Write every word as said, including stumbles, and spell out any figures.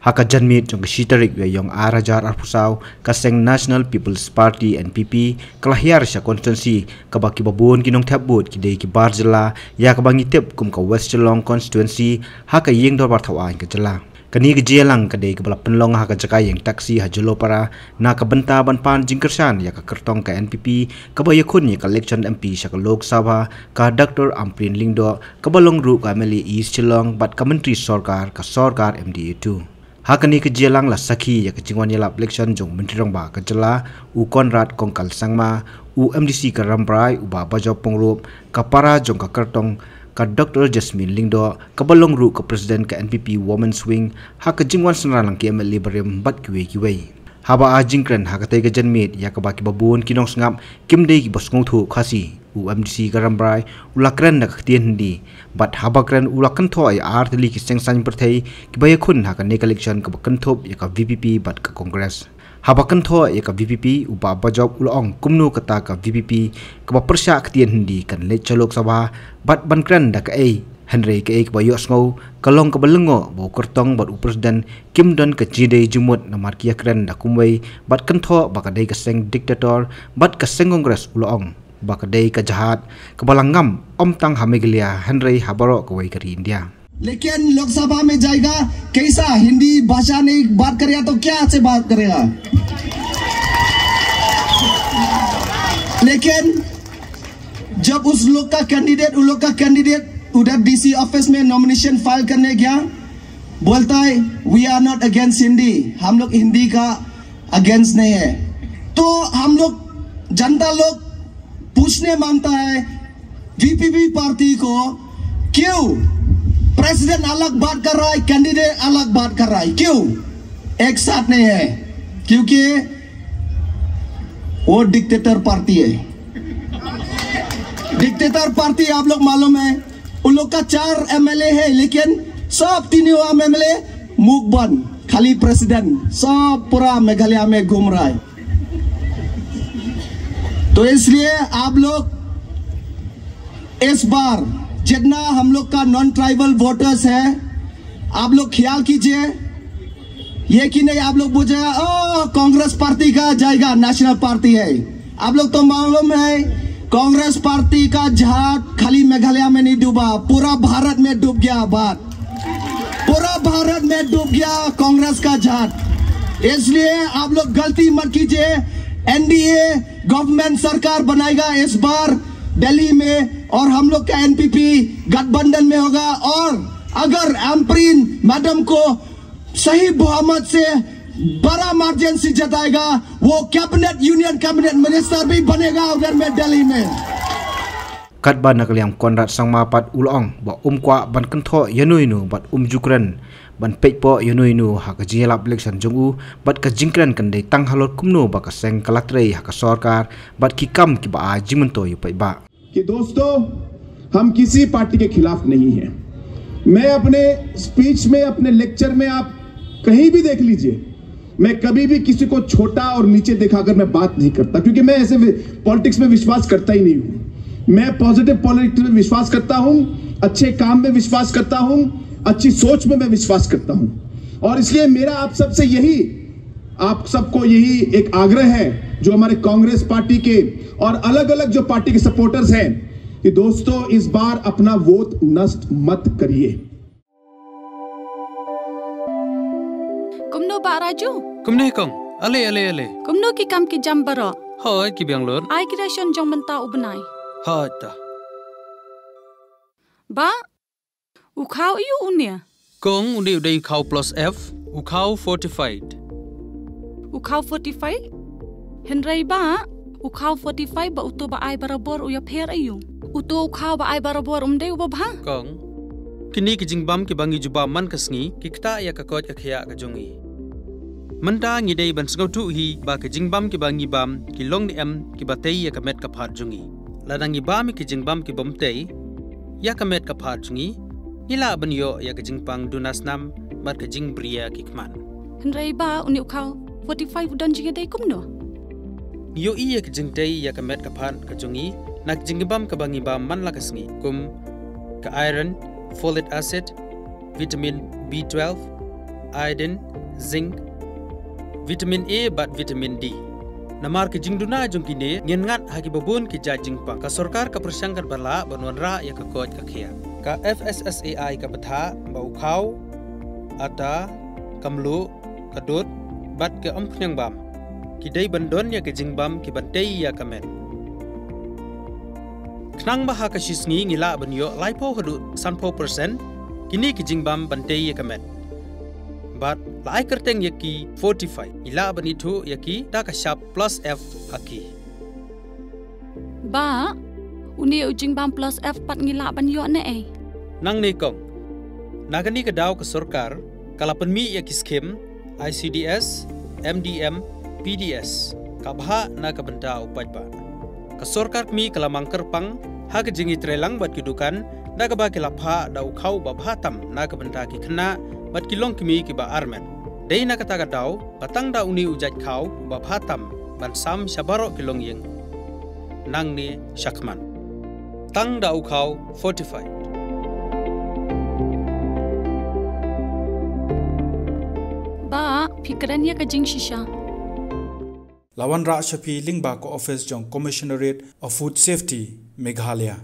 Ha ka janmiet jong ka shi tarik Ïaïong ar hajar arphew saw, ka seng National People's Party, N P P, ka la hiar sha constituency kaba kiba bun ki nongthep vote ki dei ki bar jylla, ïa kaba ngi tip kum ka West Shillong constituency, ha ka ïing dorbar thaw aiñ ka jylla. Kane ka jingïalang ka dei kaba la pynlong ha ka jaka ïeng taxi ha Jyllopara, na ka bynta ban pan jingkyrshan ïa ka kyrtong ka N P P, kaba ïakhun ïa ka election M P sha ka Lok Sabha, ka Doctor Ampareen Lyngdoh, kaba long ruh ka M L A East Shillong, bad ka Myntri Sorkar, ka Sorkar M D A two. Ha kane ka jingïalang la sakhi ïa ka jingwan ïalap election jong u Myntri Rangbah ka jylla, u Conrad Kongkal Sangma, u M D C ka Rambrai, u Bah Bajop Pyngrope, ka para jong ka kyrtong, ka Doctor Jasmine Lyngdoh, kaba long ruh ka President ka N P P Women's Wing, ha ka jingwan synran lang ki M L A barim bad kiwei kiwei. Haba ai jingkren ha katei ka janmiet ïa kaba kiba bun ki nongsngap kim dei kiba sngewthuh Khasi, u M D C ka Rambrai u la kren da ka ktien Hindi, bad haba kren u la kynthoh ïa artylli ki seng saiñ pyrthei kiba ïakhun ha kane ka election kaba kynthup ïa ka V P P bad ka Congress. Haba kynthoh ïa ka V P P, u Bah Bajop u la ong kumno kata ka V P P kaba pyrshah ktien Hindi kan leit sha Lok Sabha bad ban kren da kaei, hynrei kaei kaba ïohsngew ka long kaba lyngngoh ba u kyrtong bad u President kim don ka jingdei jingmut namar ki ïakren da kumwei bad kynthoh ba ka dei ka seng dictator bad ka seng Congress u la ong ba ka dei ka jahaj kaba la ngam ym tang ha Meghalaya hynrei ha baroh kawei ka ri India. लेकिन लोकसभा में जाएगा, कैसा हिंदी भाषा नहीं बात करेगा तो क्या से बात करेगा? लेकिन जब उस लोग का कैंडिडेट, उन लोग का कैंडिडेट उधर डीसी ऑफिस में नॉमिनेशन फाइल करने गया, बोलता है, "We are not against हिंदी, हम लोग हिंदी का अगेंस्ट नहीं है।" तो हम लोग, जनता लोग पूछने मांगता है वीपीपी पार्टी को, क्यों प्रेसिडेंट अलग बात कर रहा है, कैंडिडेट अलग बात कर रहा है, क्यों एक साथ नहीं है? क्योंकि वो डिक्टेटर पार्टी है। डिक्टेटर पार्टी आप लोग मालूम है, उन लोग का चार एमएलए है, लेकिन सब तीनों एमएलए मुख बंद, खाली प्रेसिडेंट सब पूरा मेघालय में घूम रहा है। तो इसलिए आप लोग इस बार जितना हम लोग का नॉन ट्राइबल वोटर्स है, आप लोग ख्याल कीजिए, ये कि नहीं आप लोग बोलेगा, "ओ, कांग्रेस पार्टी का जाएगा, नेशनल पार्टी है।" आप लोग तो मालूम है, कांग्रेस पार्टी का जहाज खाली मेघालय में नहीं डूबा, पूरा भारत में डूब गया बात, पूरा भारत में डूब गया कांग्रेस का जहाज। इसलिए आप लोग गलती मत कीजिए, एनडीए गवर्नमेंट सरकार बनाएगा इस बार दिल्ली में, और हम लोग का एनपीपी गठबंधन में होगा, और अगर अम्परीन मैडम को सही बहुमत से बड़ा मार्जिन से जिताएगा, वो कैबिनेट, यूनियन कैबिनेट मिनिस्टर भी बनेगा उधर में दिल्ली में। Katba na ka liang Conrad Sangma pat u la ong ba um kwah ban kynthoh ïano ïano bad um ju kren ban peit poh ïano ïano ha ka jingïalap election jong u, bad ka jingkren kan dei tang halor kumno ba ka seng ka la trei ha ka sorkar bad ki kam kiba ai jingmyntoi ïa u paidbah. कि दोस्तों, हम किसी पार्टी के खिलाफ नहीं हैं। मैं अपने स्पीच में, अपने लेक्चर में, आप कहीं भी देख लीजिए, मैं कभी भी किसी को छोटा और नीचे दिखाकर मैं बात नहीं करता, क्योंकि मैं ऐसे वि-, पॉलिटिक्स में विश्वास करता ही नहीं हूँ। मैं पॉजिटिव पॉलिटिक्स में विश्वास करता हूँ, अच्छे काम में विश्वास करता हूँ, अच्छी सोच में मैं विश्वास करता हूँ। और इसलिए मेरा आप सबसे यही, आप सबको यही एक आग्रह है, जो हमारे कांग्रेस पार्टी के और अलग-अलग जो पार्टी के सपोर्टर्स हैं, कि दोस्तों, इस बार अपना वोट नष्ट मत करिए। Kumno Bah Raju? Kumne kong, ale, ale, ale. Kumno ki kam ki jam baroh? Hoi, ki biang lut. Ai ki ration jong mynta u bnai. Hoi ta. Bah, u khaw aiu une? Kong, une u dei u khaw plus F, u khaw fortified. U khaw fortified? Hynrei Bah, u khaw fortified bad uto ba ai barabor u ïapher aiu? Uto u khaw ba ai barabor um dei uba bha? Kong, kine ki jingbam kiba ngi ju bam man ka sngi, ki ktah ïa ka koit ka khiah ka jong ngi. Mynta ngi dei ban sngewthuh hi ba ki jingbam kiba ngi bam ki long ne em kiba tei ïa ka met ka phad jong ngi. Lada ngi bam ïa ki jingbam kibym tei ïa ka met ka phad jong ngi, ngi lah ban ïoh ïa ka jingpang duna snam bad ka jingbriew ki khmat. Hynrei Bah, une u khaw fortified u don jingïadei kumno? Ngi ïohi ïa ka jingtei ïa ka met ka phad ka jong ngi na ki jingbam kaba ngi bam man la ka sngi, kum ka iron, folic acid, vitamin B twelve, iodine, zinc, vitamin A bad vitamin D. Namar ki jingduna jong kine ngin ngat ha ki babun ki jait jingpang. Ka sorkar ka pyrshang katba lah ban wanrah ïa ka koit ka khiah. Ka F S S A I ka bthah ba u khaw, ata, ka mluh, ka dud bad ka umphniang bam ki dei ban don ïa ka jingbam ki ban tei ïa ka met. Khnang ba ha ka shisngi ngi lah ban ïoh laiphew haduh sanphew percent kine ki jingbam ban tei ïa ka met. Bad la ai kyrteng ïa ki Fortify, ngi lah ban ithuh ïa ki da ka shap plus F ha ki. Bah, une u jingbam plus F pat ngi lah ban ïoh ne ei? Nangne kong. Na kane ka daw ka sorkar ka la pynmih ïa ki skim I C D S, M D M, P D S, ka bhah na ka bynta u paidbah. Ka sorkar kmie ka la mang kyrpang ha ka jingïatreilang bad ki dukan da kaba ki la phah da u khaw ba bha tam na ka bynta ki khynnah bad ki longkmie kiba armet. Dei na kata ka daw ba tang da une u jait khaw ba bha tam ban sam sha baroh ki longïing. Nangne shakhmat. Tang da u khaw Fortify. Bah, phi kren ïa ka jingshisha. La wanrah sha phi lyngba ka office jong Commissionerate of Food Safety, Meghalaya.